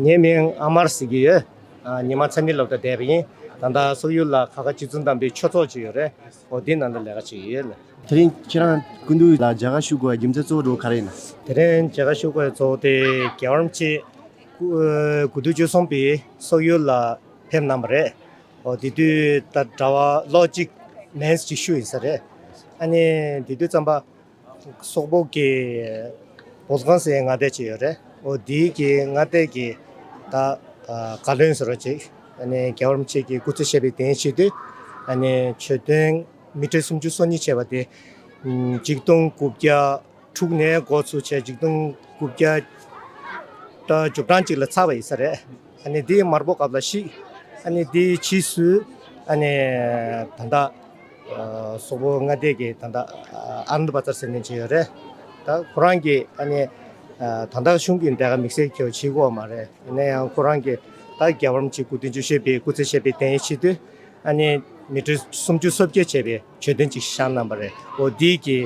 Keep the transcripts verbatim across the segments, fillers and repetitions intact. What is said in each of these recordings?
ངའི་མིང་ཨ་མར་ཟེར་གྱི་ཡོད། ཨ། ཉི་མ་ཚ་མིག་སློབ་གྲྭ་བསྡད་པ་ཡིན། ད་ལྟ་སོག་ཡུལ་ལ་ཁ་ཁ་སྤྱི་ཚོགས་དམ་པའི་ཆོས་ཚོགས་ཅིག་ཡོད་རེད། འོ་དེའི་ནང་ལ་ལས་ཀ་བྱེད་ཀྱི་ཡོད། དེ་རིང་ཁྱེད་རང་སྐུ་མདུན་ལ་མཇལ་ཁ་ཞུ་དགོས་པའི་རྒྱུ་མཚན་གཙོ་བོ་ག་རེ་ཡིན་ན། དེ་རིང་མཇལ་ཁ་ཞུ་དགོས་པའི་གཙོ་བོ་དེ་རྒྱལ་བ་རིན་པོ་ཆེ་སྐུ་དགུ་བདུན་ཅུ་སོ་གསུམ་པའི་སོག་ཡུལ་ལ་ཕེབས་གནང་བ་རེད། འོ་དེ་དུས་ད་གྲྭ་པ་ལོ་གཅིག་མན་ཅིག་ཞུ་ཡིན་ས་རེད། ཨ་ནི་དེ་དུས་ཙམ་པ། སོག་པོ་གི་བོད་ཁང་ཟེར་མངའ་སྡེ་ཅིག་ཡོད་རེད། འོ་དེའི་གི་མངའ་སྡེ་གི་ད་ཨ་བཀའ་བློན་ཟེར་བ་ཅིག་ཨ་ནི་རྒྱལ་བ་རིན་པོ་ཆེ་གི་སྐུ་ཚེ་ཞབས་པད་བརྟན་ཡས་ཆེད་དུ། ཨ་ནི་ཆོས་དོན་མི་ཁྲི་སུམ་ཅུ་སོ་གཉིས་བྱས་པ་དེ། ཨམ། ཆིག་སྟོང་དགུ་བརྒྱ་དྲུག་ནས་འགོ་ཚུགས་བྱས་ཆིག་སྟོང་དགུ་བརྒྱ་ད་བཅུ་གྲངས་ཅིག་ལ་ཚར་བ་ཡིན་ས་རེད། ཨ་ནི་དེའི་མར་པོ་སྐབས་ལ་ཤི། ཨ་ནི་དེའི་ཕྱིས་སུ་ཨ་ནི་ད་ལྟ་ཨ་སོག་པོ་མངའ་སྡེ་གི་ད་ལྟ་ཨ་ཨ་ནནྡ་བཛྲ་ཟེར་མཁན་ཅིག་ཡོད་རེད། ད་ཁོ་རང་གིས་ཨ་ནི་ཨ་ད་ལྟ་གཞུང་གི་ལས་ཀ་དམིགས་བསལ་གྱི་བྱེད་དགོས་པ་མ་རེད། ཡིན་ན་ཡང་ཁོ་རང་གིས་ད་རྒྱལ་བ་རིན་པོ་ཆེ་སྐུ་དོན་བཅུ་བཞི་པའི་སྐུ་ཚེ་ཞབས་པད་བརྟན་ཡས་ཆེད་དུ། ཨ་ནི་མི་ཁྲི་སུམ་ཅུ་སོ་བརྒྱད་བྱས་པའི་མཆོད་རྟེན་ཅིག་བཞེངས་གནང་བ་རེད། འོ་དེའི་གི་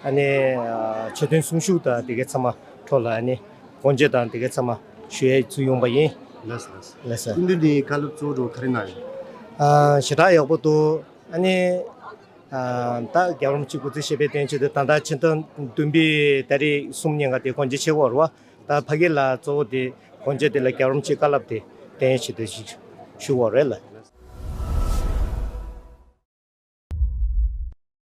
ཨ་ནི་ཨ་མཆོད་རྟེན་གསུང་ཞུ་དང་དེ་གའི་ཚང་མ་འཕྲོ་ལ་ཨ་ནི་དགོངས་བཞེས་དང་དེ་གའི་ཚང་མ་ཞུ་ཡས་ཚུར་ཡོང་པ་ཡིན། ལགས་སོ། ལགས་སོ། ལགས་སོ། སྐུ་མདུན་ནས་བཀའ་སློབ་གཙོ་བོ་ག་རེ་གནང་ཡོད། ཨ་ཞེ་དྲག་ཡག་པོ་འདུག་ཨ་ནི་ཨ་ད་རྒྱལ་བ་རིན་པོ་ཆེ་སྐུ་ཚེ་ཞབས་པད་བརྟན་ཆེད་དུ་ད་ལྟ་ཕྱི་ཟླ་བདུན་པའི་ཏ་རིག་གསུམ་ཉིན་ཀ་དེ་དགོངས་བཞེས་བྱེད་དགོས་རེད་བ། ད་ཕ་གི་ལ་གཙོ་བོ་དེ་དགོངས་བཞེས་དེ་ལ་རྒྱལ་བ་རིན་པོ་ཆེའི་བཀའ་སློབ་དེ་བསྟན་ཡས་ཆེད་དུ་ཞུ་དགོས་རེད་ལ།